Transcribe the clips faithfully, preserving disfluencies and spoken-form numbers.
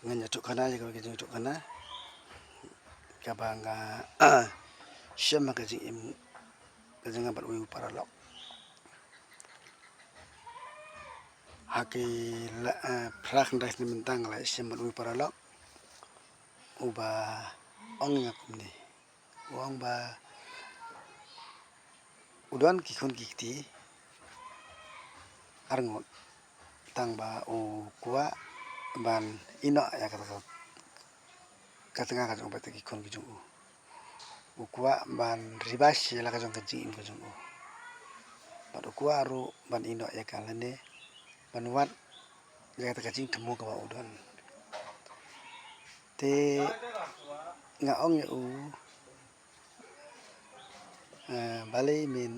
Ngan ïathuh khana ïa kawei ka jingïathuh khana kaba nga shem ha ka jingim ka jong nga bad uwei u paralok. Ha ki la, eh, phra khyndai snem mynta nga la shem bad uwei u paralok uba ong ïa nga kumne. U ong ba u don ki khun ki kti arngut, tang ba u kwah ban ïehnoh ïa kata ka, ka tnga ka jong u bad ki khun ki jong u. U kwah ban ri bha sha la ka jong ka jingim ka jong u. Bad u kwah ruh ban ïehnoh ïa ka lane ban wad ïa kata ka jingthmu kaba u don. Te nga ong ïa u, eh, balei men,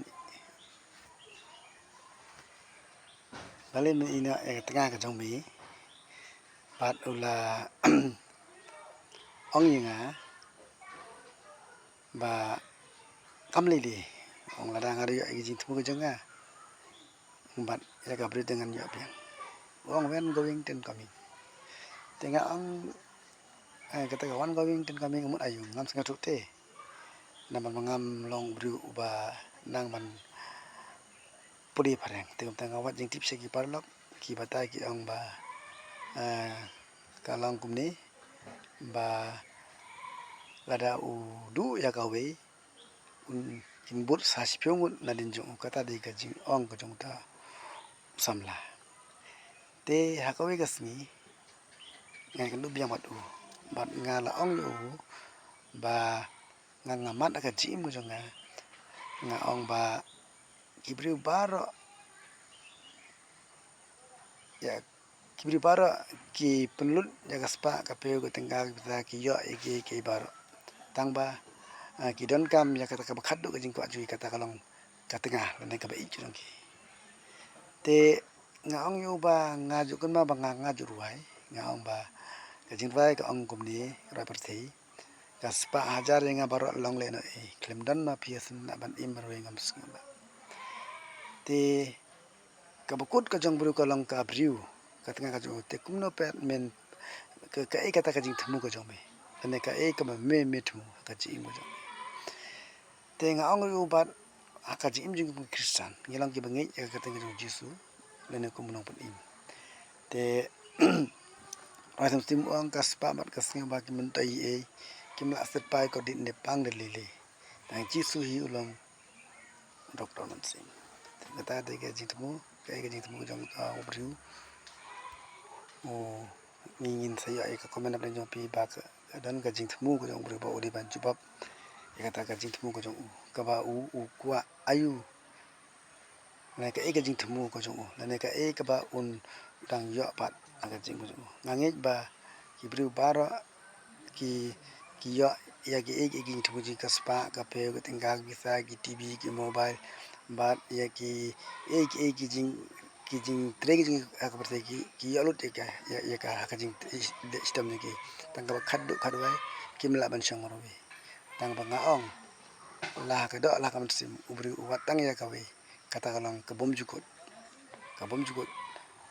balei men ïehnoh ïa ka tnga ka jong me? Bad u la ong ïa nga ba kam lei lei, ong, lada nga ïoh ïa ka jingthmu ka jong nga, bad ïa ka briew te ngan ïoh biang. U ong, "When going, then coming." Te nga ong, eh, kata ka "when going, then coming" mut aïu, ngam sngewthuh te. Namar ba ngam long u briew uba nang ban pule phareng. Te kumta nga wad jingtip sha ki paralok, ki batai ki ong ba, eh, ka long kumne ba lada u duh ïa kawei, un, kin bud sa shiphew ngut nadien jong u. Kata dei ka jingong ka jong uta u samla. Te ha kawei ka sngi nga ïakynduh biang bad u, bad nga la ong ïa u ba nga, nga mad ha ka jingim ka jong nga, nga ong ba ki briew baroh, ïa, ki briew baroh ki pynlut ïa ka spah ka phew ka tyngka ka pisa, ki ïoh ïa ki, ki baroh. Tang ba, ah, ki donkam ïa kata kaba khatduh ka jingkwah jong ki, kata ka long ka tnga lane kaba ïeit jong ki. Te nga ong ïa u ba nga ju kynmaw ba nga, nga ju rwai, nga ong ba ka jingrwai ka ong kumne, rwai pyrthei: Ka spah hajar ïa nga baroh long leh noh ei, khlem don ma phi ha sien lah ban im marwei ngam sngewbha. Te kaba kut ka jong u briew ka long ka briew, ka tnga ka jong u. Te kumno pat men, ka, kaei kata ka jingthmu ka jong me, lane kaei kaba me, me thmu ha ka jingim ka jong me? Te nga ong ïa u ba ha ka jingim jong u Khristan ngi long kiba ngeit ïa ka kyrteng ka jong u Jisu lane kum u Nongpynim. Te Rwai Samsim u ong, ka spah bad ka sngewbha kim myntoi ei ei, kim lah syrpai kordit ne pang da lei lei. Tang Jisu hi u long u doktor mynsiem. Kata dei ka jingthmu, kaei ka jingthmu ka jong, ah, u briew. U, ngi, ngin sa ïoh ïa ka comment hapdeng jong phi ba ka don ka jingthmu ka jong u briew ba u dei ban jubab ïa kata ka jingthmu ka jong u, kaba u, u kwah aïu, lane kaei ka jingthmu ka jong u, lane kaei kaba un dang ïoh pat ha ka jingim ka jong u. Nga ngeit ba ki briew baroh ki, ki ïoh ïa kiei kiei ki jingthmu jong ki, ka spah ka phew ka tyngka ka pisa, ki TV, ki mobile, bad ïa kiei kiei ki jing, ki jingtrei ki jong ki ha ka pyrthei ki, ki ïoh lut ïa ka, ïa, ïa ka ha ka jingshitom jong ki. Tang kaba khatduh khatwai kim lah ban shong marwei. Tang ba nga ong, la ha ka doh la ha ka mynsiem, u briew u wad tang ïa kawei, kata ka long ka bymjukut. Ka bymjukut,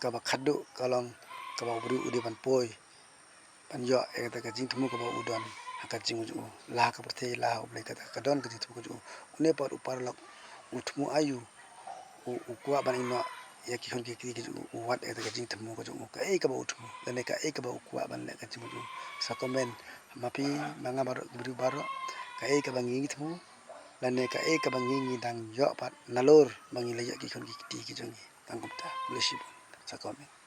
kaba khatduh ka long kaba u briew u dei ban poi, ban ïoh ïa kata ka jingthmu kaba u don ha ka jingim jong u, la ha ka pyrthei la ha U Blei, kata ka don ka jingthmu ka jong u. Une pat u paralok u thmu aïu, u, u kwah ban ïehnoh ïa ki khun ki kti ki jong u, u wad ïa kata ka jingthmu ka jong u, kaei kaba u thmu lane kaei kaba u kwah ban leh ha ka jingim jong u. Sa comment ma phi, ma nga baroh, ki briew baroh, kaei kaba ngi, ngi thmu lane kaei kaba ngi, ngi dang ïoh pat nalor ba ngi la ïoh ki khun ki kti ki jong ngi. Tang kumta, khublei shibun. Sa comment.